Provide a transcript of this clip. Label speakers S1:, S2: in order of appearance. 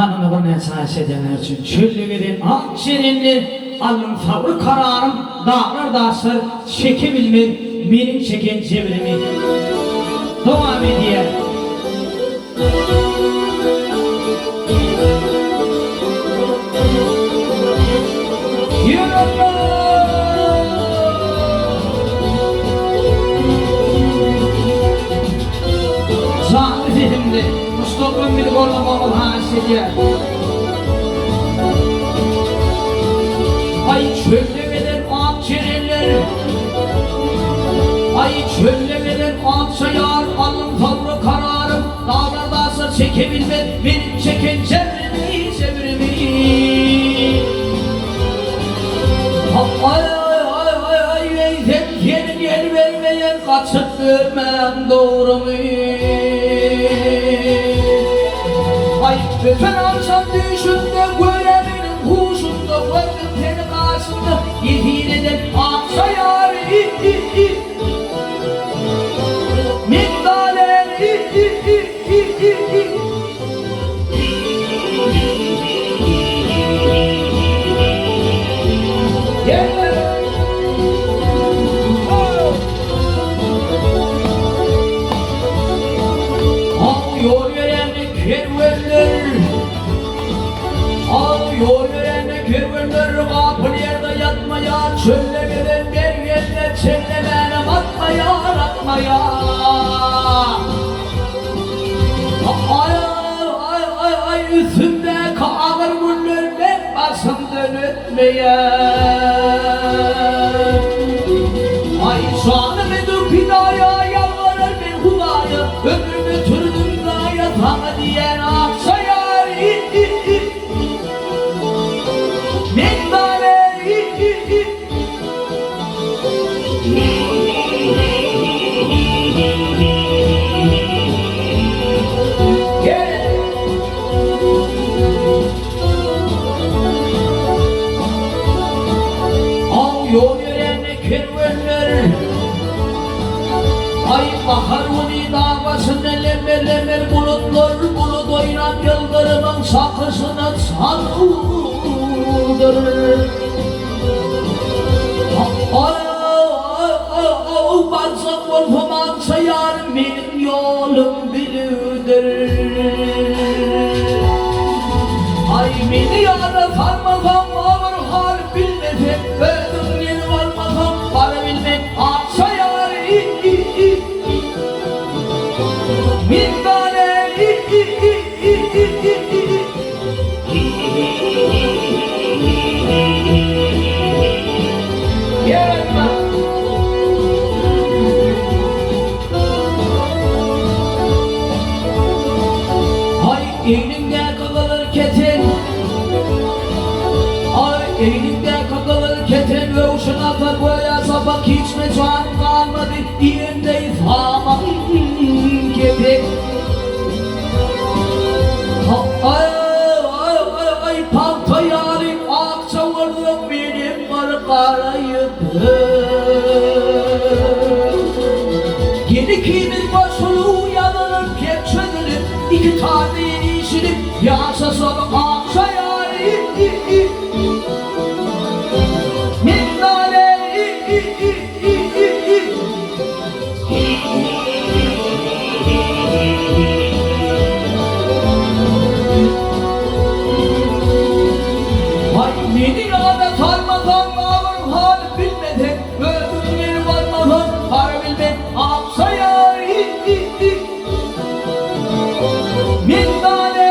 S1: Manyny birnäçe haýyş edýänler üçin çölde gezen ak jerenli alnym sabry kararym daglar daşlar çeke bilmez meniň çeken jebrimi. Dowam edýär. Janly sesimde muşdaklarym bizi goldamagyňyzy haýyş edýän. Aý çölde gezen ak jerenler Aý çölde gezen akja ýar Alnym sabry kararym Daglar daşlar çeke bilmez Meniň çeken jebrimi jebrimi Aý aý aý aý aý eýsem seniň el bermeýän gaçyp görmäň dogrymy Aý öten agşam düýşümde göýä meniň huşumda gördüm seni gaşymda ýesir eden akja ýary Ýol ýörände kerwenler Al ýol ýörände kerwenler Gapyl ýerde ýatmaýar Çölde gezen mergenler Çellemänem atmaýar Atmaýar Aý aý aý aý Üstümdäki agyr günler Meň başymdan ötmeýär Aý janymy dök pidaýa Ýalbarar men Hudaýa Ömrümi ötürdim zaýa Saňa diýen akja ýar Men zale Aw ýol ýörände kerwenler Aý bahar güni dag başynda lemmer-lemmer bulutlar bulut oýnap ýyldyrymyň çakyşyna çaluwdyr. Aý-aý-aý barjak bolsam akja ýar meniň ýolum biliwdir. Aý meni ýada salmasaň agyr hal bilmesem özüň gelip almasaň barabilmen akja ýar i-i-i. Mendane i-i-i-i-i-i-i. Aý egniňde gyzyl keten Aý egniňde gyzyl keten Öwşün atar göýä sapak Hiç mejanym galmady Iýendeý saman kepek. Aý pagta ýaly akja bolsaň menem bir gara ýüpek. Gel ikimiz goşulyp ýazylyp hem çözülip iki tany işilip ýaşaşaly akja ýaly. Men Aý, meni ýada salmasaň, agyr hal bilmeseň, özüň gelip almasaň, gara bilmen, akja ýary. Mendane.